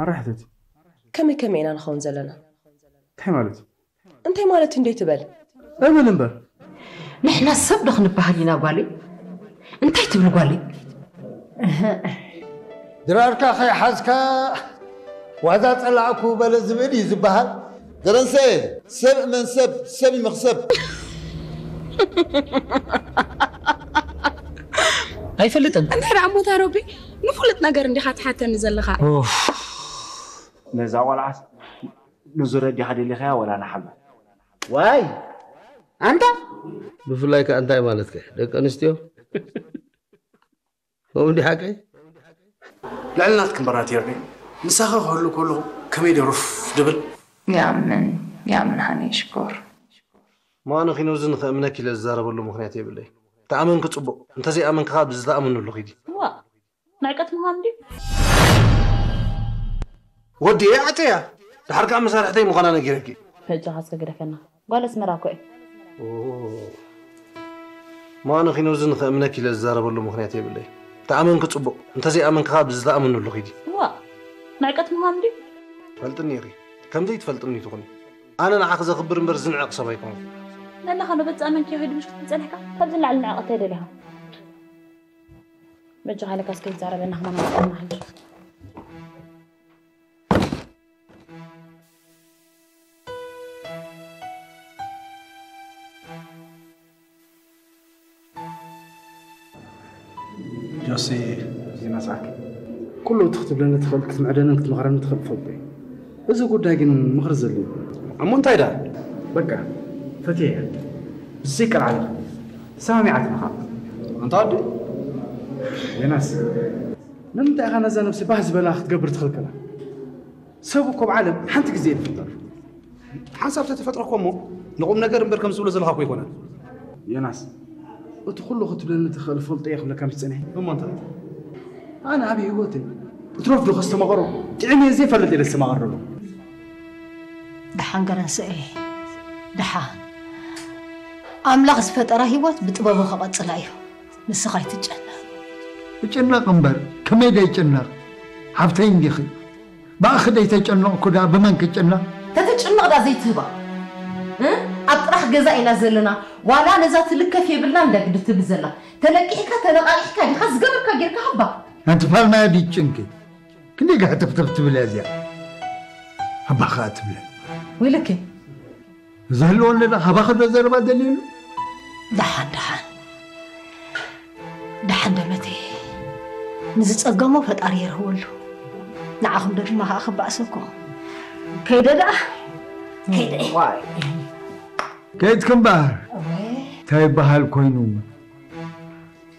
ኣራሕተት ከመይ ከመይ ኢና ንኸውን ዘለና? እንታይ ማለት እዩ? እንታይ ማለት እንዴ ትበል? እብል እምበር ንሕና ሰብ ዶ ክንበሃል ኢና ጓለይ? እንታይ ትብል ጓለይ? ድራርካ ከይሓዝካ ዋዛ ጸላእኩ በለ ዝብል እዩ ዝበሃል። ገረንሰ ሰብ እመን ሰብ ሰብ ይመኽሰብ። ኣይፈልጥን እንታይ ደኣ እሞ ታሮቢ ንፍሉጥ ነገር እንዲኻ ትሓተኒ ዘለኻ። ነዛ ቆልዓስ ንዙረ ዲኻ ደሊኻያ ወላ ንሓመ ዋይ ኣንታ ብፍላይ ከኣ እንታይ ማለትከ ደቂ ኣንስትዮ ከምኡ እንዲ ሓቀይ ልዕሊ ናትክን በራት የርኒ ንሳኸ ክህሉ ከለኹ ከመይ ዶ ሩፍ ድብል ያምን ያምን ሃኒ ሽኮር ምዃኑ ኪኖዚ ንኸእምነኪ ኢለ ዝዛረበሉ ምኽንያት የብለይ ተኣመንኪ ጽቡቕ እንተዘይኣመንኪ ኸኣ ብዝተኣመነሉ ኺዲ ዋ ንዕቀት ምዃኑ ድዩ ወዲ እየ ዓፀያ ድሓር ከዓ መሳርሕተይ ምዃና ነጊረኪ በጃኻ እስከ ግደፈና ጓል ኣስመራ እኮ እየ ምዃኑ ኪኖዚ ንኸእምነኪ ኢለ ዝዛረበሉ ምኽንያት የብለይ ተኣመንኪ ፅቡቕ እንተዘይኣመንኪ ከዓ ብዝተኣመነሉ ኺዲ ዋ ንዕቀት ምዃኑ ድዩ ትፈልጥኒ ኢኺ ከምዘይትፈልጥኒ ትኹኒ ኣነ ንዓኺ ዘኽብር እምበር ዝንዕቕ ሰብ ኣይኮንኩ ነናኻ ዶ በፃ ኣመንኪ ኺዱ ምሽ ክትብል ፀኒሕካ ካብዚ ንላዕሊ ንዕቐት ኣይደሊኻ በጃኻ ኢለካ እስከ ይዛረበና ከማን ኣስቀና ሕጂ ጆሲ ይመጻክ ኩሉ እቲ ክትብለኒ ትኽእል ክትምዕደንን ክትመኽረኒ ትኽእል ትፈልጦ እዩ እዚ ጉዳይ ግን ምኽሪ ዘድልዩ እሞ እንታይ ዳ በቃ ፈትየ እያ ብስይ ቀልዓለ ተሰማሚዓትና ኻ ኣንታ ወዲ ዮናስ ንምንታይ ኢኻ ነዛ ነብሲ ባህ ዝበላ ክትገብር ትኽልክላ ሰብ እኮ ኣብ ዓለም ሓንቲ ግዜ እዩ ዝፍጠር ሓንሳብ ተተፈጥረ እኮ እሞ ንቁም ነገር እምበር ከም ዝብሎ ዘለኻ እኮ ይኮነን ዮናስ እቲ ኩሉ ክትብለኒ ትኽእል ፈልጦ እየ ክብለካ ምስ ፀኒሐ እሞ እንታይ ኣነ ኣብ ህይወተይ እትረፍዶ ከስተማቐሮ ጥዕመ ዘይፈልጥ እየ ዘስተማቐር ዘሎ ደሓን ገረንሰኤ ደሓን ኣምላኽ ዝፈጠራ ህይወት ብጥበቡ ከቐጽላ እዩ ንስኻ ኣይትጨነቕ እጭነቕ እምበር ከመይ ደይጭነቕ ሓብተይ እንዲኺ ብኣኺ ደይተጨነቕኩ ደኣ ብመን ክጭነቕ ተትጭነቕ ደኣ ዘይትህባ ኣብ ጥራሕ ገዛ ኢና ዘለና ዋላ ነዛ ትልከፍ የብልናን ደግ ድትብል ዘላ ተለቂሕካ ተነቓቂሕካ ዲኻ ዝገበርካ ጌርካ ሃባ ኣንቲ ፋልማያ ድጭንቂ ክንደይ ጋሕተፍተፍ ትብል እያ እዚኣ ኣባኻ ትብለ ወይለከ እዚ ህልወኒ ዶ ካባኺ ዶ ዘረባ ደልየሉ ደሓን ደሓን ደሓን ደመተ ንዝፀገሞ ፈጣሪ የርህወሉ ንዓኹም ዶ ድማ ከዓ ክበኣሰኩም ከይደ ደኣ ከይደ ከይድኪ እምበኣር እንታይ ይበሃል ኮይኑ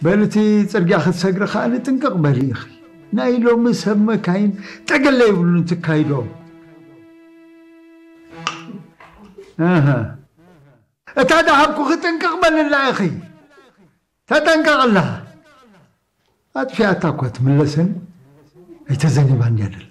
በልቲ ጽርግያ ክትሰግሪ ከኣ ንጥንቅቕ በሊ ኢኺ። ናይ ሎሚ ሰብ መካይን ጠገለ ይብሉን ትካይዶም። ኣሃ እታ ደሃብኩኺ ጥንቅቕ በልላ ኢኺ። ተጠንቀቕላ። ኣጥፊኣታ እኳ ትምለሰን ኣይተዘኒባን ድያ ደላ።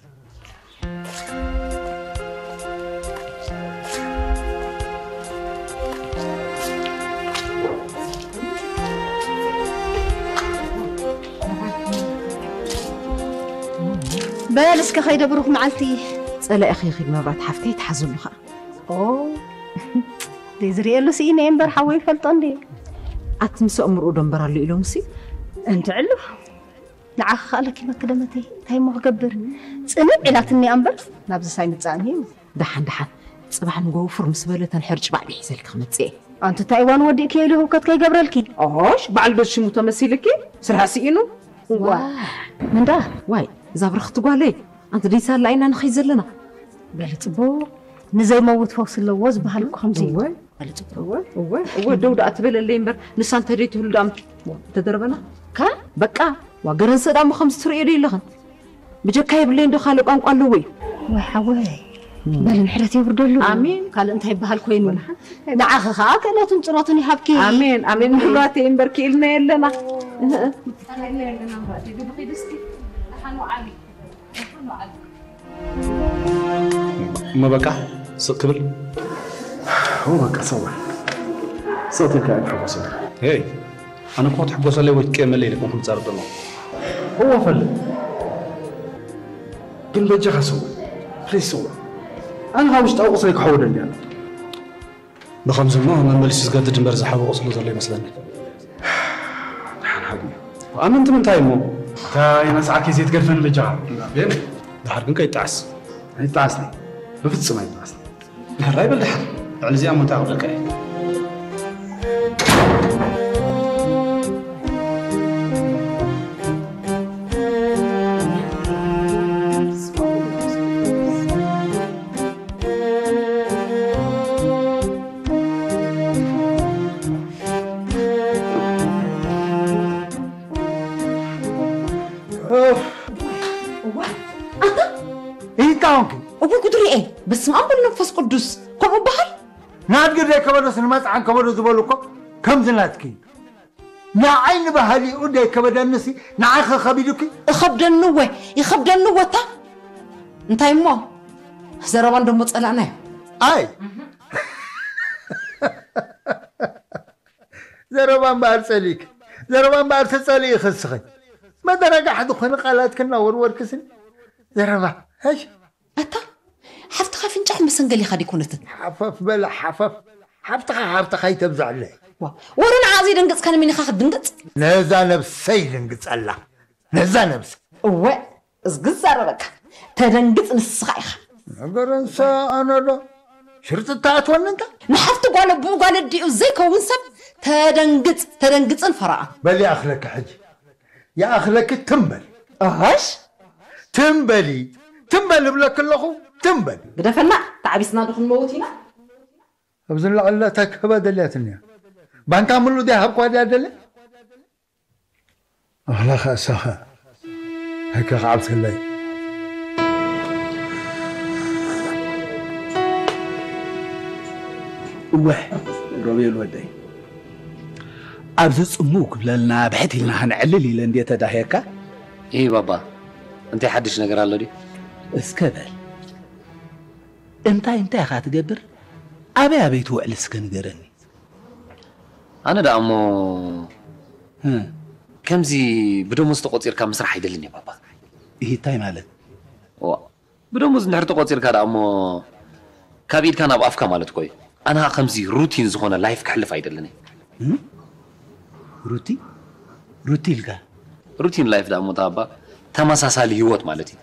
በል እስከ ከይደ ብሩኽ መዓልቲ። ጸላኢኺ ይኺድ መብራት ሓፍተይ ትሓዘሉ ኸኣ። ኦ ዘይዝርእየሉ ስኢነ እየ እምበር ሓወይ ይፈልጦ እንዴ። ኣቲ ምስ ኣእምርኡ ዶ እምበር ኣሎ ኢሎምሲ። እንድዕሉ ንዓኺ ከኣ ለኪመኪ ደመተይ እንታይ እሞ ክገብር ጽንዕ ኢላትኒ እያ እምበር ናብዚ ሳይምጽኣኒ እዩ። ደሓን ደሓን ጽባሕ ንጎ ፍር ምስ በለ ተን ሕርጭ ባዕቢ ሒዘልኪ ክመጽእ እየ። ኣንቲ እንታይ እዋን ወዲእክዮ ኢሉ ህውከት ከይገብረልኪ። ኦሽ ባዕሉ ዶ ሽሙ ተመሲልኪ ስራሕ ስኢኑ። ዋ ምንዳ ዋይ እዛ ብርኽቲ ጓለይ ኣንቲ ደይሳላ ኢና ንኸይ ዘለና። በሊ ጽቡቕ ንዘይመውት ፈውሲ ኣለዎ ዝበሃል እኮ ከምዚ እዩ። እወ እወ እወ ደው ደኣ ትበለለይ እምበር ንሳ እንተ ደይ ትህሉ ደኣ ተደርበና ከ በቃ ዋ ገረንሰ ደኣ እሞ ከምዚ ትርእዮ ዶ የለኽን ብጀካ የብለይን ዶ ካልእ ቋንቋ ኣለዎ እዩ ወይ ሓወይ በል ምሕረት የውርደሉ ኣሜን ካልእ እንታይ ይበሃል ኮይኑ ንዓኺ ከዓ ክእለቱን ፅኖቱን ይሃብኪ ኣሜን ኣሜን ንሕዋተይ እምበር ክኢልና የለና እሞ በቃ ስቕ ክብል እሞ በቃ ሰው ስቕ ትብል ከኣ ትሕጎስ ኢኻ ሄይ ኣነ እኮ ትሕጎሰለይ ወይ ትቀየመለይ ኢለ ኮንኩ ዝዛረብ ዘለኹ እወ ፈልጥ ግን በጃኻ ስውእ፣ ፕሊስ ስውእ። ኣነ ካብ ውሽጣዊ ቁስለይ ክሕውደኒ እየ። ብኸምዚ እሞ መመሊሱ ዝገድድ እምበር ዝሓዊ ቁስሊ ዘሎ ይመስለኒ። ደሓን ሓግሚ። ኣመንቲ ምንታይ እሞ? እታ የነስዓኪ ዘይትገድፈኒ በጃኻ። ቤን። ድሓር ግን ከይጣዓስ። ኣይጣዓስኒ። ብፍጹም ኣይጣዓስኒ። ሕራይ በል ደሓር። ልዕሊ እዚኣ እሞ እንታይ ክብለካ እየ? እዋ፣ ኣታ? እንታይ ኮንኪ? እወ፣ ጉድ ሪኤ። በስመ ኣብ ወወልድ ወመንፈስ ቅዱስ። ከምኡ በሃል? ናድጊ ደይከበዶስ ንመጽዓን ከበዶ ዝበሉ እኮ ከምዚ ናትኪ። ንዓይ ንባህሊኡ ደይከበደንሲ ንዓይ ከ ከቢዱኪ? እኸብደኒ እወ፣ ይኸብደኒ እወ። እታ? እንታይ እሞ? ዘረባ እንዶ እሞ ጸላእናዮ። ኣይ! ዘረባ እምበኣር ጸሊእኪ፣ ዘረባ እምበኣር ተጸሊእኺ እስኺ። መደረጋሕ ዝኾነ ቃላት ከናወርወርክስኒ። ዘረባ፣ ሃሽ። ኣታ፣ ሓፍትኻ ፍንጫሕ መሰንገሊኻ ዲኮነትን? ሓፈፍ በላ፣ ሓፈፍ። ሓፍትኻ፣ ሓፍትኻ ይተብዛዕለይ። ዋ፣ ወረ ንዓ ዘየደንገጽካኒ መን ኢኻ ክትድንገጽ? ነዛ ነብሰይ ይድንግጸላ። ነዛ ነብሰይ። እወ፣ እዝጊ ዝዛረበካ፣ ተደንግጽ ንስኻ ኢኻ። ነገር እንሳ ኣነ ዶ ሽርጢ እትኣትወኒ እንታ? ንሓፍቲ ጓል ኣቦኡ ጓል ኣዲኡ ዘይከውን ሰብ ተደንግጽ፣ ተደንግጽን ፈረቓን። በል ይኣኽለኪ ሕጂ። ይኣኽለኪ ትም በሊ። እሽ። ትም በሊ። ትም በሊ እብለኪ ኣለኹ። ትም በሊ። ግደፈና፣ ተዓቢስና ዶ ክንመውት ኢና? ኣብዚ ንላዕሊ እታ ክህባ ደልያትኒ እያ። ባንታ ምሉ ድያ ሃብኳ ድያ ደልያ? ኣኽላኻ እሳኻ፣ ሕከ ክዓብሰለይ። እወ፣ ሮቤል ወደይ። ኣብዚ ጽምው ክብለልና፣ ብሕት ኢልና ክንዕልል ኢለ እንድየ ተዳህየካ። እይ ባባ፣ እንታይ ሓድሽ ነገር ኣሎ ድዩ? እስከ በል። እንታይ እንታይ ኢኻ ትገብር? ኣበይ ኣበይ ትውዕል እስከ ንገረኒ። ኣነ ደኣ እሞ እ። ከምዚ ብደሞዝ ተቖጺርካ ምስራሕ ኣይደልን እየ ባባ። እሂ እንታይ ማለት? ዋ፣ ብደሞዝ እንድሕር ተቖጺርካ ደኣ እሞ ካብ ኢድካ ናብ ኣፍካ ማለት እኮ እዩ። ኣነ ኸኣ ከምዚ ሩቲን ዝኾነ ላይፍ ከሕልፍ ኣይደልን እየ። እ? ሩቲ? ሩቲ ኢልካ? ሩቲን ላይፍ ደኣ እሞ እታ ባባ ተመሳሳሊ ህይወት ማለት እዩ።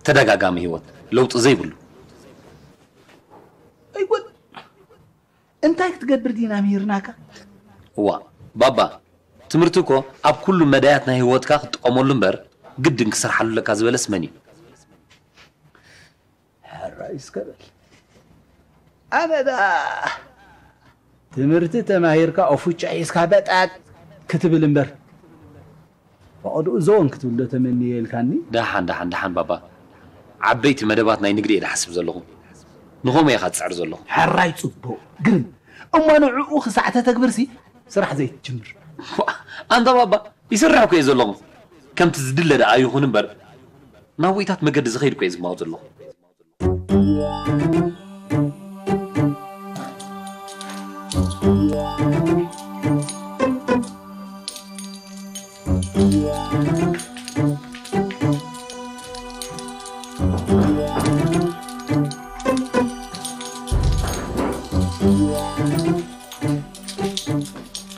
ተደጋጋሚ ህይወት፣ ለውጢ ዘይብሉ። ኣይወል እንታይ ክትገብር ዲና ምሂርናካ? እዋ ባባ፣ ትምህርቲ እኮ ኣብ ኩሉ መዳያት ናይ ህይወትካ ክትጥቀመሉ እምበር ግድን ክሰርሓሉ ኣለካ ዝበለስ መን እዩ? ሕራይ እስከ በል። ኣነ ደኣ ትምህርቲ ተማሂርካ ኦፉጫ ሒዝካ በጣጥ ክትብል እምበር ፈቐድኡ ዘወን ክትብል ዶ ተመንየ ኢልካኒ? ደሓን ደሓን ደሓን ባባ፣ ዓበይቲ መደባት ናይ ንግዲ እየ ዝሓስብ ዘለኹ። ንኸምኡ እየ ኻኣ ዝጽዕር ዘለኹ። ሕራይ ጽቡቕ። ግርም። እሞ ንዕኡ ክሳዕ ተተግብርሲ ስራሕ ዘይትጅምር? ዋእ፣ ኣንታ ባባ፣ ይሰርሕ እኮ እየ ዘለኹ። ከምቲ ዝድለ ደኣ ይኹን እምበር ናብ ውኢታት መገዲ ዝኸይድ እኮ እየ ዝማወት ዘለኹ።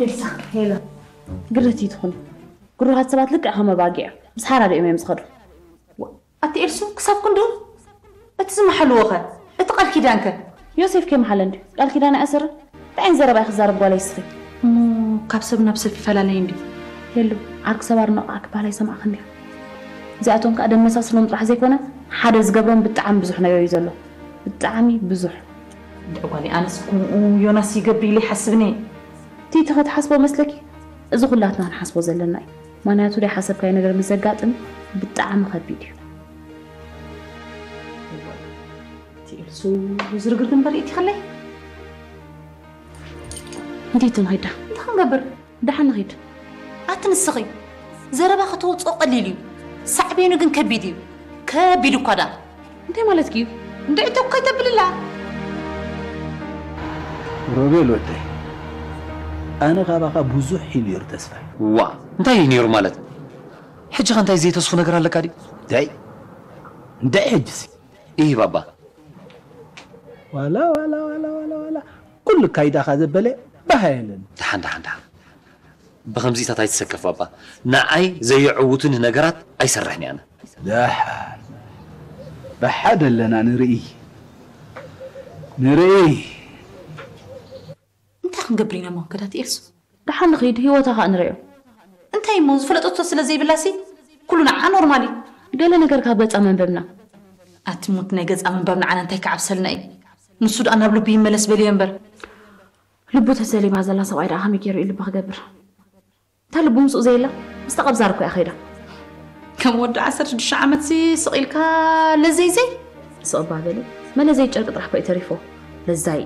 ኤልሳ፣ ሄሎ፣ ግርህቲ ትኹኒ። ግሩሃት ሰባት ልክዕ ከም ኣባጊዕ ምስ ሓራድኦም እዮም ዝኸዱ። ኣቲ ኤልሱ፣ ክሳብ ክንድኡ? እቲ ዝመሓልዎ ኸ? እቲ ቃል ኪዳን ከ? ዮሴፍ ከይመሓለ እንድዩ። ቃል ኪዳን ኣይኣስርን። እንታይ ዓይነት ዘረባ ኢኺ ትዛረቢ ጓለይ እስኺ? እሞ ካብ ሰብ ናብ ሰብ ይፈላለ እንድዩ። የሉ፣ ዓርኪ ሰብ ኣድነቑ ዓርኪ ባህላይ ሰማዕኺ እንድዩ። እዚኣቶም ከኣ ደመሳስሎም ጥራሕ ዘይኮነ ሓደ ዝገብሮም ብጣዕሚ ብዙሕ ነገር እዩ ዘሎ። ብጣዕሚ ብዙሕ። እንድዒ ጓለይ፣ ኣነስ ከምኡ ዮናስ ይገብር ኢለ ኣይሓስብን እየ። ቲቲ ኸ ትሓስቦ መስለኪ? እዚ ኹላትና ንሓስቦ ዘለና እዩ። ምኽንያቱ ደይሓሰብካዮ ነገር ምስ ዘጋጥም ብጣዕሚ ኸቢድ እዩ። እዋይ፣ እቲ ኤልሱ ዝርግርግ እምበር ይእቲኽለይ። እንዴት ንኸይዳ? እንታይ ክንገብር? ደሓን ንኸይድ። ኣቲ ንስኺ ዘረባ ከተውፅኦ ቀሊል እዩ፣ ሳዕቤኑ ግን ከቢድ እዩ። ከቢድ እኳ ደኣ። እንታይ ማለትኪ እዩ? እንድዒ ተኮይ ተብልላ። ሮቤል ወደይ፣ ኣነ ካባኻ ብዙሕ እዩ ነይሩ ተስፋይ። ዋ፣ እንታይ እዩ ነይሩ ማለት? ሕጂ ኸ እንታይ ዘይተስፉ ነገር ኣለካ ድዩ? ደይ፣ እንድዒ ሕጅሲ። እይ ባባ። ዋላ ዋላ ዋላ ዋላ ዋላ ኩሉ ካይዳኻ ዘበለ ባህ የለን። ደሓን ደሓን ደሓን። ብኸምዚታት ኣይትሰከፍ ባባ። ንዓይ ዘየዕውቱኒ ነገራት ኣይሰርሕን እየ ኣነ። ደሓን ብሓደ ኣለና ንርኢ ንርኢ። እንታይ ክንገብር ኢና እሞ ከዳቲ ኤልሱ? ደሓን ንኺድ ህይወታ ኸኣ ንርእዮ። እንታይ እሞ ዝፈለጠቶ ስለ ዘይብላሲ ኩሉ ንዓ ኖርማል እዩ። ገለ ነገር ካብ ገጻ መንበብና። ኣቲ ሙት ናይ ገጻ መንበብ ንዓና እንታይ ክዓብሰልና እዩ? ንሱ ደኣ ናብ ልቡ ይመለስ በልዮ እምበር። ልቡ ተሰሊባ ዘላ ሰብኣይ ደኣ ከመይ ገይሩ እዩ ልቢ ክገብር? እታ ልቡ ምስኡ ዘየላ ምስ ተቐብዛር እኮ እያ ከይዳ። ከም ወዲ ዓሰርተ ሽዱሽተ ዓመት ሲ ስቕ ኢልካ ለዘይዘይ ስቕ እባ በሊ። መለዘይ ጨርቂ ጥራሕ እኮ እዩ ተሪፎ። ለዛይ።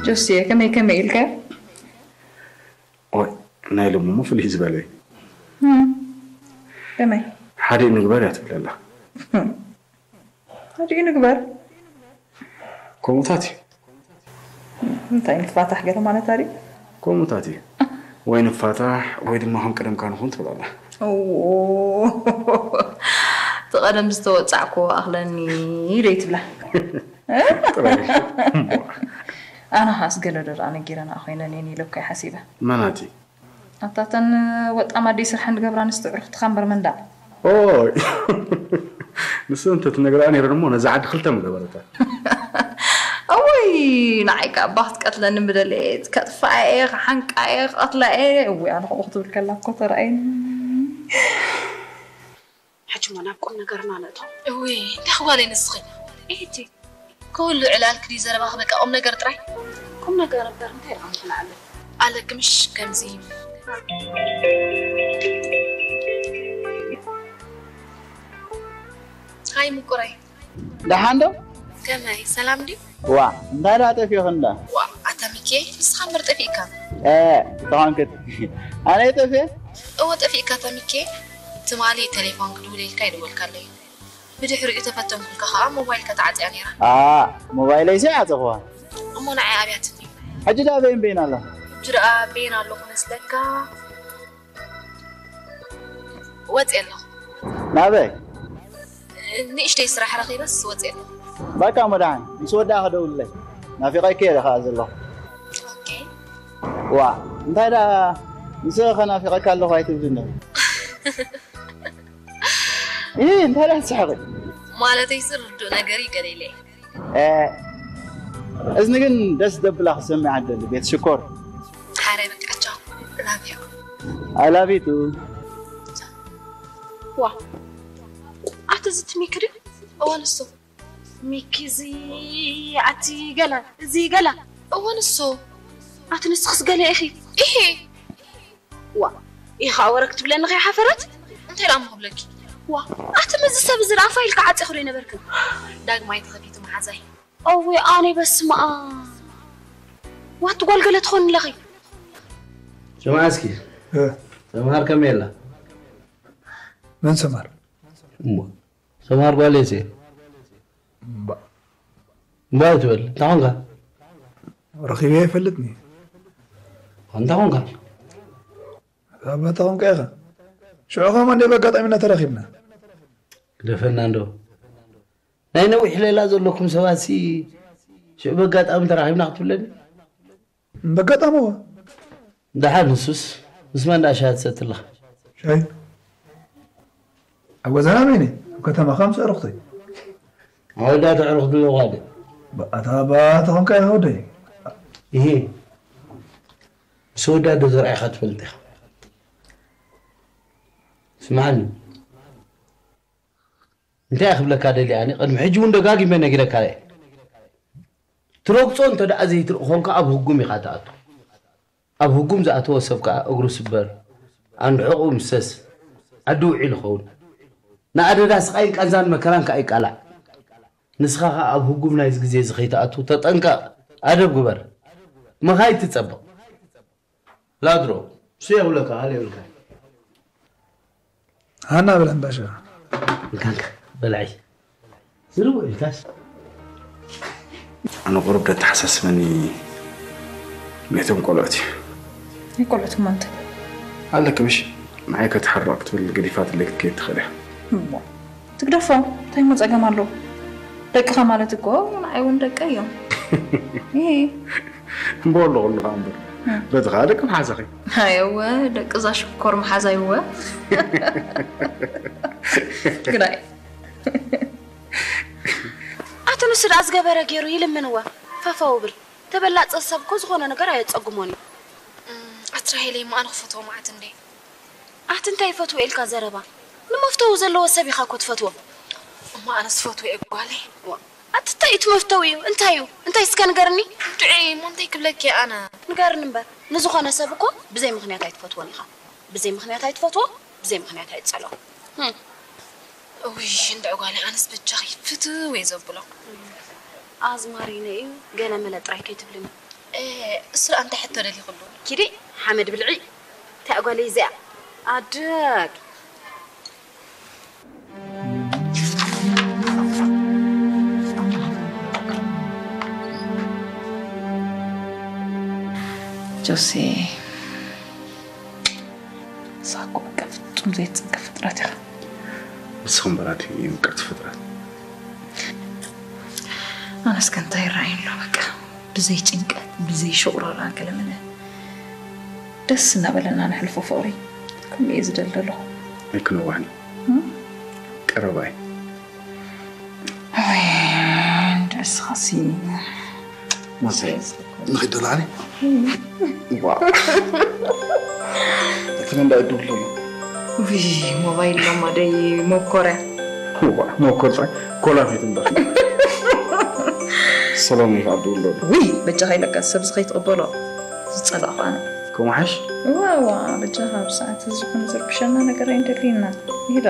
ጆስየ ከመይ ከመይ ኢልካ? ኦይ ናይ ሎሚ እሞ ፍልይ ዝበለ እዩ። ከመይ? ሓዲእ ንግበር እያ ትብል ኣላ። ሓዲኡ ንግበር። ከምኡታት እዩ። እንታይ ንፋታሕ ገለ ማለት ኣሪ? ከምኡታት እዩ። ወይ ንፋታሕ ወይ ድማ ከም ቀደምካ ንኹን ትብል ኣላ። እቲ ቀደም ዝተወፃዕኩዎ ኣኽለኒ ደይ ትብላ። ኣነ ኻስ ገለ ደኣ ነጊረና ኮይነን እየን ኢለ እኮ ሓሲበ። መናቲ ኣታተን ወጣም ኣደይ ስርሐን ዝገብራ ኣንስቲ ኣዕሩኽትኻ እምበር መን ደኣ? ኦይ ንሱ እንተትነግረኣ ነይረ እሞ ነዛ ዓዲ ክልተ ምገበረታ። እውይ ንዓይ ከኣ እባ ክትቀትለኒ ምደለየት ከጥፍኣ እየ ክሓንቃ እየ ክቐትላ እየ እውይ ኣነ ከምኡ ክትብል ከላ እኮ ተረኣየኒ። ሕጂ እሞ ናብ ቁም ነገርና ንእቶ። እውይ እንዳ ጓለይ ንስኺ ኢሂቲ ኩሉ ዕላልኪ ድዩ ዘረባኺ በቃ ቁምነገር ጥራይ። ቁምነገር እምበር እንታይ ኢልካ ምኽንዓለይ ኣለኪ ምሽ ከምዚ። ሃይ ምቁረይ። ደሓን ዶ? ከመይ ሰላም ድዩ? ዋእ እንታይ ደኣ ጠፊእኺ እንዳ? ዋእ ኣታ ሚኪኤል ንስኻ እምበር ጠፊእካ። ኤእ ተኾንክት ኣነ እየ ጠፊኤ? እወ ጠፊእካ ኣታ ሚኪኤል ትማሊ ቴሌፎን ክድውለልካ ይደወልካለይ ብድሕሪኡ ተፈተንኩልካ ኸኣ ሞባይልካ ተዓጽያ ነይራ። ኣኣ ሞባይለይሲ ኣይዓጸኹዋን። እሞ ንዓይ ኣብያትኒ። ሕጂ ደኣ በይን በይን ኣለኹ። ሕጂ ደኣ በይን ኣለኹ መስለካ? ወጽየ ኣለኹ። ናበይ? ንእሽተይ ስራሕ ረኺበስ ወጽየ ኣለኹ። በቃ እሞ ደሓን ምስ ወዳእኺ ደውልለይ። ናፊቐኪ እየ ደኣ ከኣ ዘለኹ። ኦኬ። ዋእ እንታይ ደኣ ንስኺ ከ ናፊቐኪ ኣለኹ ኣይትብልኒ። ኢ እንታይ ደኣ ትስሕቒ? ማለተይሲ ርዱእ ነገር እዩ ገለ ኢለ እየ። እዝኒ ግን ደስ ደብላ ክሰሚዓ ደሊ ቤት ሽኮር። ሓራይ በቃ ቻው love you። I love you too። ዋ ኣቲ እዚ እቲ ሚኪ ድዩ? እወ ንሱ። ሚኪ እዚ ኣቲ ገለ እዚ ገለ። እወ ንሱ። ኣቲ ንስኽስ ገለ ኢኺ። ኢሂ። ዋ ኢኻ ወረ ክትብለኒ ከይሓፈረት እንታይ ደኣ እሞ ክብለኪ ዋ ኣቲ ምስዚ ሰብ እዚ ደኣ ፋይል ክዓፂ ክዶ ኣይነበርክን ዳግማይ ተኸፊቱ መሓዛይ እወ ኣነ በስመኣብ ዋቲ ጓል ገለ ትኾኒ ኣለኺ ስምዓ እስኪ ሰምሃር ከመይ ኣላ መን ሰምሃር ሰምሃር ጓል እየ እምባ ትበል እንታይ ኾንካ ረኺበ ይፈልጥኒ እንታይ ኾንካ ኣባታ ኾንካ ኢኻ ሽዑ ኸማ እንደ በጋጣሚና ተራኺብና ግደፈና እንዶ ናይ ነዊሕ ሌላ ዘለኩም ሰባት ሲ ሽዑ በጋጣሚ ተራኺብና ክትብለኒ በጋጣሚ ዋ ደሓን ንሱስ ምስ መን ደኣ ሻሂ ትሰቲ ኣለኻ ሻሂ ኣብ ገዛና በይነይ ኣብ ከተማ ካብ ምስ ኣዕሩኽተይ ኣወዳት ኣዕሩኽ ድለዋ ደ ኣታ ኣባታ ኾንካ ኢኻ ወደይ እሂ ምስ ወዳት ዶ ተራኢኻ ትፈልጥ ኢኻ ስምዓኒ እንታይ ክብለካ ደልየ ኣነ ቅድሚ ሕጂ እውን ደጋጊመ ነጊረካ እየ። ትረግጾ እንተ ደኣ ዘይትርኢ ኾንካ ኣብ ህጉም ኢኻ ትኣቱ። ኣብ ህጉም ዝኣተወ ሰብ ከኣ እግሩ ስበር፣ ኣንድሕቑ ምሰስ፣ ዓዲ ውዒሉ ይኸውን። ንኣደዳ ስቓይን ቃንዛን መከራን ከኣ ይቃላዕ። ንስኻ ኸኣ ኣብ ህጉም ናይዚ ግዜ እዚ ከይትኣቱ ተጠንቀቕ፣ ኣደብ ግበር። መኻይድ ትጸብቕ። ላድሮ፣ እሱ የብለካ፣ ኣለ የብልካ። ሃና በል ሕምባሻ። እንካንካ በላዒ። ዝርቡ ኢልካስ። ኣነ ቁሩብ ደተሓሳስበኒ ነቶም ቆልዑት እዩ። ናይ ቆልዑት እሞ እንታይ? ኣለኪ ምሽ ንዓይ ከትሓርቕ ክትብል ገዲፋትለይ ክትከይድ ትኽእል እያ። እሞ ትግደፎም፣ እንታይ እሞ ጸገም ኣለዎ? ደቅኻ ማለት እኮ ንዓይ እውን ደቀይ እዮም። ይሄ እምበ ኣሎ ኩሉ ከዓ እምበር በቲ ከዓ ደቂ መሓዛኺ። ኣየወ ደቂ እዛ ሽኮር መሓዛይ እወ። ግዳይ ኣቲ ንሱ ደኣ ዝገበረ ገይሩ ይልምንዋ። ፈፈው ብል ተበላጸ ሰብ እኮ ዝኾነ ነገር ኣየጸግሞን እዩ። ኣቲ ራሄለይ እሞ ኣነ ክፈትዎ መዓት እንዴ። ኣቲ እንታይ ይፈትዎ ኢልካ ዘረባ? ንመፍተዊ ዘለዎ ሰብ ኢኻ እኮ ትፈትዎ። እሞ ኣነ ዝፈትዎ እየ ጓለይ። ኣቲ እንታይ እዩ እቲ መፍተዊ እዩ? እንታይ እዩ? እንታይ እስከ ንገርኒ። ድዒ እሞ እንታይ ክብለኪ ኣነ? ንገርኒ እምበር። ንዝኾነ ሰብ እኮ ብዘይ ምኽንያት ኣይትፈትዎን ኢኻ። ብዘይ ምኽንያት ኣይትፈትዎ፣ ብዘይ ምኽንያት ኣይትጸልኦ። ህም። ውይ እንድዒ ጓለይ ኣነስ በጃኺ ፍትው እየ ዘብሎ። ኣዝማሪነ እዩ ገለ መለ ጥራይ ከይትብልኒ። እሱ ደኣ እንታይ ሕቶ ደሊኹሉ? ኪዲ ሓመድ ብልዒ እንታይ ጓለይ እዚኣ ኣደግ። ጆሲ ንስኻ እኮ በቃ ፍጹም ዘይትጽገ ፍጥረት ኢኻ። ንስኺ እምበር ኣቲ ምቅርቲ ፍጥረት። ኣነስ ከ እንታይ ይረኣይ ኣሎ በቃ ብዘይ ጭንቀት ብዘይ ሸቑረራ ገለመለ ደስ እናበለና ነሕልፎ ፍቕሪ ከምኡ እየ ዝደሊ ዘለኹ። ኣይክነዋሕን እዩ ቀረባ እዩ። ኣይ እንደ እስኻሲ ማሰይ ንኽደላኒ እቲ መንዳ እድብሉ ውይ ሞባይል ሎማ ደይ መኮርያ ዋ መኮር ፃ ኮላፊት እምበር ሰሎሚ ካብ ድብሎ ውይ በጃኻ ኢለካ ሰብ ዝኸይትቕበሎ ዝፀላእኹ ኣነ ከምሓሽ እዋ እዋ በጃኻ ኣብ ሰዓት እዚ ዝኾነ ዝርብሸና ነገር ኣይንደልይና ይዳ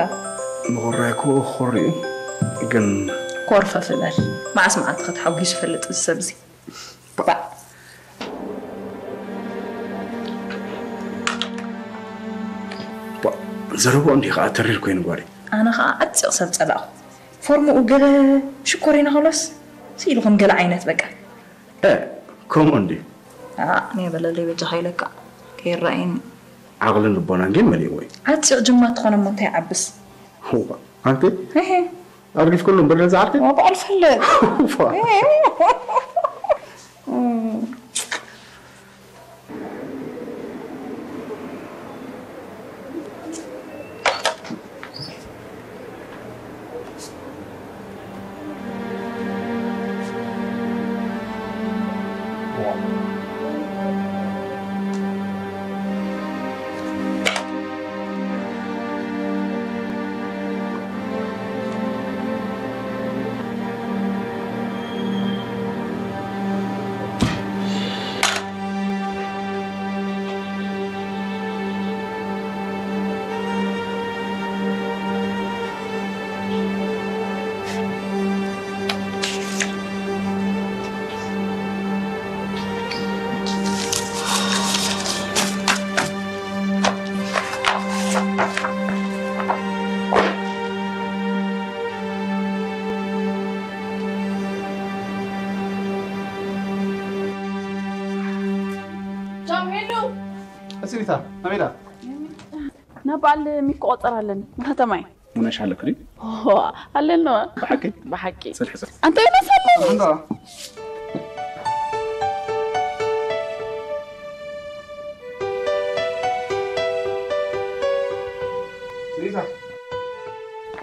መኾራይ ኮ ኮሪኡ ግን ኮርፈፍ በል መዓስ መዓልቲ ከተሓጒሱ ፈልጥ እዚ ሰብ እዚ ባእ ዘረብኦ እንዲዩ ከዓ ተሪር ኮይኑ ጓለይ ኣነ ከዓ ዓፂቕ ሰብ ፀላእኹ ፎርምኡ ገለ ሽኮር ኢና ክብሎስ ስኢሉ ከም ገለ ዓይነት በቃ ከምኡ እንድዩ ናይ በለለይ በጃኻ ኢለካ ከይረኣየኒ ዓቕልን ልቦናን ግን መሊእዎ እዩ ዓፂቕ ጅማ ትኾነ እሞ እንታይ ዓብስ ኣንቲ ኣርጊፍ ኩሉ እምበር ነዛ ዓርኪ ዋባዕ ልፈልጥ እሲሪታ ኣሜዳ ናብ በዓል ሚኪ ቆጸር ኣለኒ ንከተማይ ሙነሽ ኣለክ ድዩ ኣለና ብሓቂ ብሓቂ ጽንሒ ጽንሒ ኣንተ ይነሰለኒ እንዳ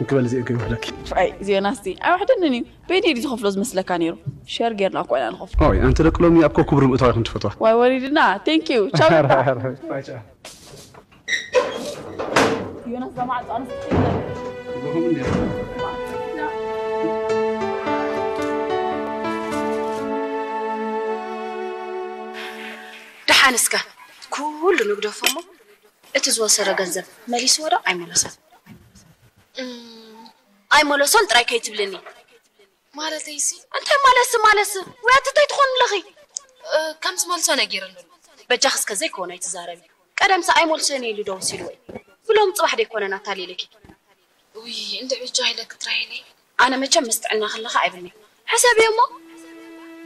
እንክበል እዚኦ ከይውሕደኪ ፋይ ዜና እስቲ ኣይውሕደንን እዩ ቤኒ ድዩ ዝኸፍሎ ዝመስለካ ነይሩ ሸር ጌርና እኮ ኢና ንኸፍሎ ኦይ ኣንቲ ደቂ ሎሚ ኣብ ኮኩብ ርምእታዊ ኢኹም ትፈትዋ ዋይ ወሪድና ቴንክ ዩ ቻው ዮናስ ዘማዕጣ ኣንስቲ ንስከ ኩሉ ንግደፎ እሞ እቲ ዝወሰዶ ገንዘብ መሊስዎ ዶ ኣይመለሶን? እም፣ ኣይመለሶን ጥራይ ከይትብልኒ። ማለተይሲ? እንታይ ማለትሲ ማለትሲ? ወይ ኣቲ እንታይ ትኾኒ ኣለኺ? እ፣ ከም ዝመልሶ ነጊረኒ ኣሎ። በጃኺ እስከ ዘይኮነ ኣይትዛረቢ። ቀደምሲ ኣይመልሶን እየ ኢሉ ዶ ወሲድዎ እዩ? ብሎም ጽባሕ ዶ ኣይኮነን ኣታሊለኪ? ውይ፣ እንድዒ ብጃ ኢለኪ ትራይኒ። ኣነ መቸም ምስ ጥዕና ከለኻ ኣይብልኒ። ሕሰብዮ እሞ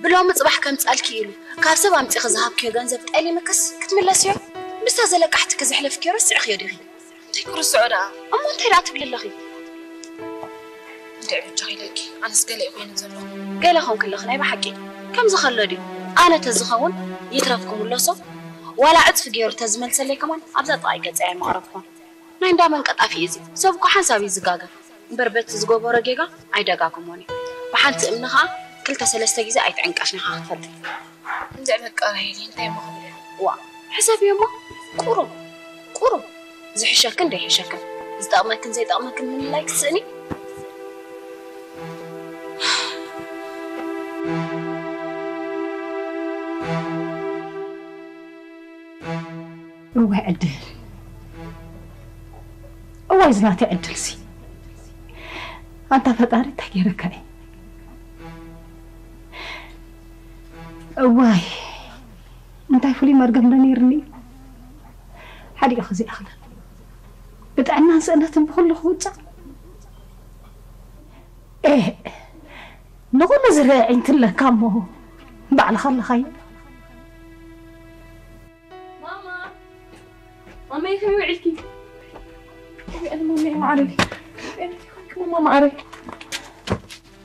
ብሎሚ ጽባሕ ከምጻልኪ ኢሉ ካብ ሰብ ኣምጺኺ ዝሃብክዮ ገንዘብ ጠሊምክስ ክትምለስዮ? ምስታ ዘለቃሕትኪ ዘሕለፍክዮ ረሲዕኽዮ ዲኺ? እንታይ ክርስዖ ደኣ? እሞ እንታይ ደኣ ትብሊ ኣለኺ? እንድዒ ብጃ ኢለኪ፣ ኣነስ ገለ እዩ ኮይኑ ዘሎ። ገለ ኾንኪ ኣለኺ ናይ ብሓቂ። ከምዚ ከሎ ድዩ? ኣነ ተዝኸውን ይትረፍኩም ኣሎሶ ዋላ ዕጽፊ ገይሩ ተዝመልሰለይ ከማን ኣብዛ ጥቓይ ገጸይ ኣይመቕረብኩን። ናይ እንዳ መን ቀጣፊ እዩ እዚ? ሰብ እኮ ሓንሳብ እዩ ዝጋገ። እምበር በቲ ዝገበሮ ጌጋ ኣይደጋግሞን እዩ። ብሓንቲ እምኒ ኸኣ ክልተ ሰለስተ ግዜ ኣይትዕንቀፍን ኢኻ ክትፈልጢ። እንድዒ በቃ ራሄል፣ እንታይ እሞ ክብል እየ? ዋ፣ ሕሰብዮ እሞ ቁሩብ ቁሩብ ዝሕሸክን ዘይሕሸክን ዝጠቕመክን ዘይጠቕመክን ምልላይ ክትስእኒ። እዋይ ዕድል፣ እዋይ ዝናተይ ዕድልሲ። ኣንታ ፈጣሪ እንታይ ገይረካ እዩ? እዋይ እንታይ ፍሉይ መርገም ዶ ነይርኒ እዩ? ሓዲኡ ከዚኣኽለ ብጥዕናን ስእነትን ብኹሉ ክውፃእ። ኤህ፣ ንኹሉ ዝርአ ዒንቲ ኣለካ እሞ ባዕልኻ ኣለኻዮ። ማማ፣ ማማይ ከመይ ውዒልኪ? ወይ ኣነ ማማይ ማዓረይ። እንታይ ኮይንኪ ማማ ማዓረይ?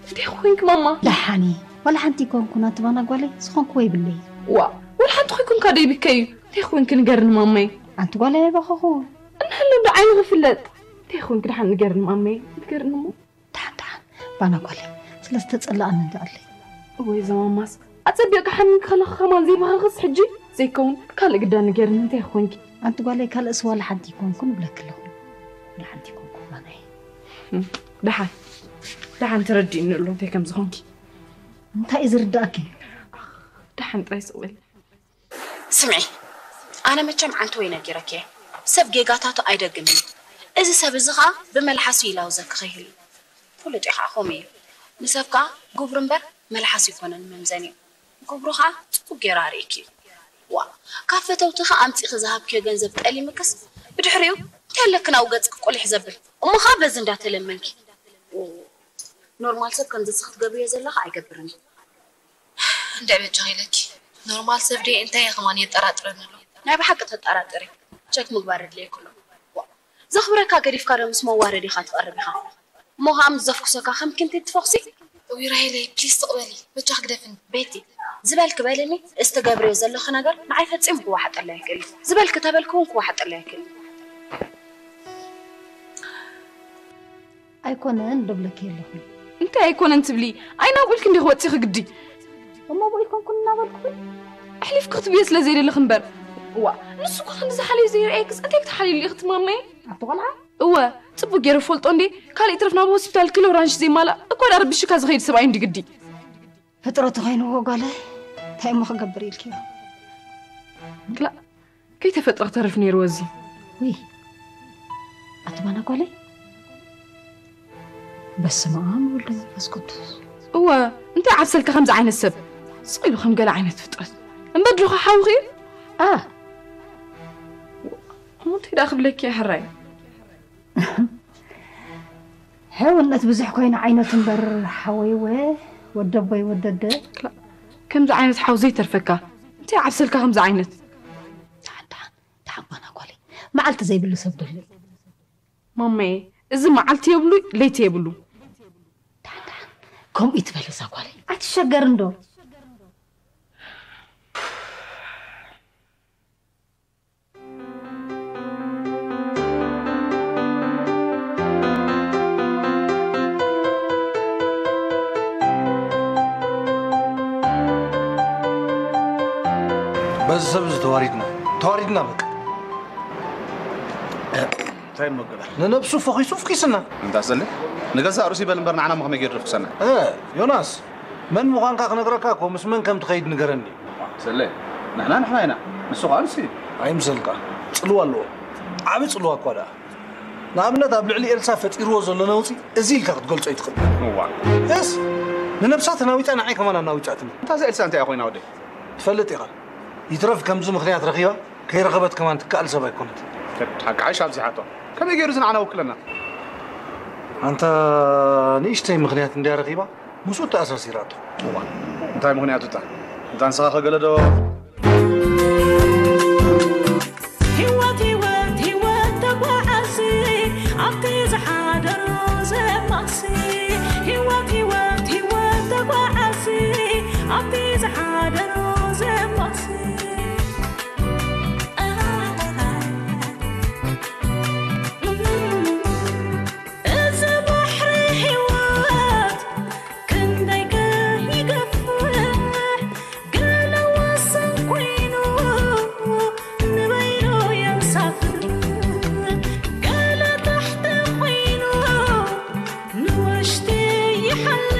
እንታይ ኮይንኪ ማማ? ደሓን እየ። ዋላ ሓንቲ ኣይኮንኩን ኣቲ ባና ጓለይ፣ ዝኾንኩዎ የብለይ። ዋ፣ ዋላ ሓንቲ ኮይንኩን ካደ ይብከዩ። እንታይ ኮይንኪ ንገርኒ ማማይ? ኣንቲ ጓለይ ኣይበኸኹ። እንሃለ እንዶ ዓይኑ ክፍለጥ። እንታይ ኮይንኪ ደሓን ንገርኒ ማማይ? ንገርኒ እሞ። ደሓን ደሓን ባና ጓለይ፣ ስለ ዝተጸላኣኒ እንዶ ኣለይ። እወይ እዛ ማማስ፣ ኣጸቢቕካ ሓሚምኪ ከለኺ ከማን ዘይበኸኽስ ሕጂ? ዘይከውን ካልእ ግዳ ንገርኒ፣ እንታይ ኮይንኪ? ኣንቲ ጓለይ፣ ካልእስ ዋላ ሓንቲ ኣይኮንኩን እብለኪ ኣለኹ። ዋላ ሓንቲ ኣይኮንኩን ባናይ። እም፣ ደሓን፣ ደሓን ተረዲእኒ ኣሎ እንታይ ከም ዝኾንኪ። እንታይ እዩ ዝርዳእኪ? ደሓን ጥራይ ስቕ በሊ። ስምዒ፣ ኣነ መቸም ዓንተወይ ነጊረኪ እየ። ሰብ ጌጋታቱ ኣይደግምን እዩ። እዚ ሰብ እዚ ኸኣ ብመልሓሱ ይላውዘኪ ከይህሉ። ፍሉጥ እዩ ኸዓ ከምኡ እዩ። ንሰብ ከኣ ግብሩ እምበር መልሓሱ ኣይኮነን መምዘኒኡ። ግብሩ ኸኣ ጽቡቕ ገይሩ ኣርእይኪ እዩ። ዋ፣ ካብ ፈተውትኺ ኣምጺእኺ ዝሃብክዮ ገንዘብ ጠሊምክስ ብድሕሪኡ እንታይ ኣለክን ኣብኡ ገጽኪ ቁሊሕ ዘብል? እሞ ኸኣ በዚ እንዳተለመንኪ። ኖርማል ሰብ ከምዚ ንስኺ ትገብርዮ ዘለኺ ኣይገብርን እዩ። እንድዒ በጃኺ ኢለኪ። ኖርማል ሰብ ድየ እንታይ እየ ከማን የጠራጥረኒ ኣሎ። ናይ ብሓቂ ተጠራጥሪ። ቸክ ምግባር የድልየኪ ኣሎ። ዋ፣ ዘኽብረካ ገዲፍካ ዶ ምስ መዋረድ ኢኻ ትቐርብ ኢኻ? እሞ ኸኣ ምስ ዘፍኩሰካ ከም ክንቲት ትፈኹሲ? እውይ ራሄለይ፣ ፕሊስ ስቕ በሊ። በጃኺ ግደፍኒ። ቤቲ፣ ዝበልኪ በልኒ። እዚ ትገብርዮ ዘለኺ ነገር ንዓይ ፈጺሙ ክወሓጠለይ ኣይክእልን። ዝበልኪ ተበልኪ እውን ክወሓጠለይ ኣይክእልን። ኣይኮነን ዶ ብለኪ ኣለኹ። እንታይ ኣይኮነን ትብሊ? ኣይናውቅልኪ እንዲኺ ወፂኺ ግዲ። እሞ ብኡ ኣይኮንኩን እናበልኩኺ? ኣሕሊፍኪ ክትብዮ ስለ ዘይደለኺ እምበር። እዋ፣ ንሱ እኮ ክንዲ ዝሓልዮ ዘይረኣየክስ እንታይ ክትሓልይሉ ኢኺ ትማመየ? ኣብቲ ቆልዓ? እወ፣ ፅቡቅ ገይረ ፈልጦ እንዴ። ካልእ ይትረፍ ናብ ሆስፒታል ኪሎ ራንሽ ዘይማላእ እኳ ደኣ ረቢሽካ ዝኸይድ ሰብኣይ እንዲ ግዲ። ፍጥረቱ ኮይንዎ ጓለ፣ እንታይ እሞ ክገብር ኢልኪዮ? ክላእ፣ ከይተፈጥረ ክተርፍ ነይርዎ እዚ። ውይ፣ ኣቲ ባና ጓለይ። በስመ ኣብ ወወልድ ወመንፈስ ቅዱስ። እወ፣ እንታይ ዓብሰልካ ከምዚ ዓይነት ሰብ? ስቕ ኢሉ ከም ገለ ዓይነት ፍጥረት። እምበር ድሮኻ ሓውኺ እዩ? ኣ። እሞ እንታይ ደኣ ክብለኪ እየ ሕራይ? ሕውነት ብዙሕ ኮይኑ ዓይነት እምበር ሓወይወ፣ ወደቦይ ወደደ። ክላእ፣ ከምዚ ዓይነት ሓው ዘይተርፈካ። እንታይ ዓብሰልካ ከምዚ ዓይነት? ደሓን፣ ደሓን፣ ደሓን ባና ጓለይ። መዓልቲ ዘይብሉ ሰብ ደሎ እዩ። ማማዬ፣ እዚ መዓልቲ የብሉ፣ ለይቲ የብሉ። ደሓን፣ ደሓን፣ ከምኡ ይትበል እዛ ጓለይ። ኣይትሸገርን ዶ? በዚ ሰብ እዚ ተዋሪድና፣ ተዋሪድና በቃ። እንታይ እሞ ግበር። ንነብሱ ፈኺሱ ፍኺስና። እንታ ሰለ፣ ንገዛእ ርእሱ ይበል እምበር ንዓና እሞ ከመይ ገይሩ ድፍክሰና? እ፣ ዮናስ፣ መን ምዃንካ ክነግረካ እኮ ምስ መን ከም ትኸይድ ንገረኒ። ሰለ፣ ንሕና ንሕና ኢና፣ ንሱ ከዓ ንሱ እዩ። ኣይምሰልካ፣ ጽልዋ ኣለዎ። ዓቢ ጽልዋ እኳ ደኣ። ንኣብነት ኣብ ልዕሊ ኤልሳ ፈጢርዎ ዘሎ ነውጺ እዚ ኢልካ ክትገልጾ ኣይትኽእል። እዋ። እስ ንነብሳ ተናዊጻ ንዓይ ከማን ኣናዊጻትኒ። እንታ እዛ ኤልሳ እንታይ እያ ኮይና ወደይ? ትፈልጥ ኢኻ። ይትረፍ ከምዚ ምኽንያት ረኺባ ከይረኸበት ከማን ትከኣል ሰብ ኣይኮነት። ሓቂ ዓይሽ ኣብዚሓቶ። ከመይ ገይሩ እዚ ንዓና ውክለና? ኣንታ ንእሽተይ ምኽንያት እንድያ ረኺባ ምስኡ ተኣሳሲራቶ። እዋ። እንታይ ምኽንያቱ እታ? እንታ ንስኻ ከገለ ዶ? ህይወት ህይወት ህይወት ተጓዓዚ ኣብቲ ዝሓደሮ ዘማሲ። ህይወት ህይወት ህይወት ተጓዓዚ ኣብቲ ዝሓደሮ ዘማሲ። እዚ ባሕሪ ህይወት ክንደይ ከ ይገፍሕ፣ ገለ ወሰን ኮይኑ ንበይኑ የንሳፍፍ፣ ገለ ታሕቲ ኮይኑ ንውሽጢ ይሓልፍ።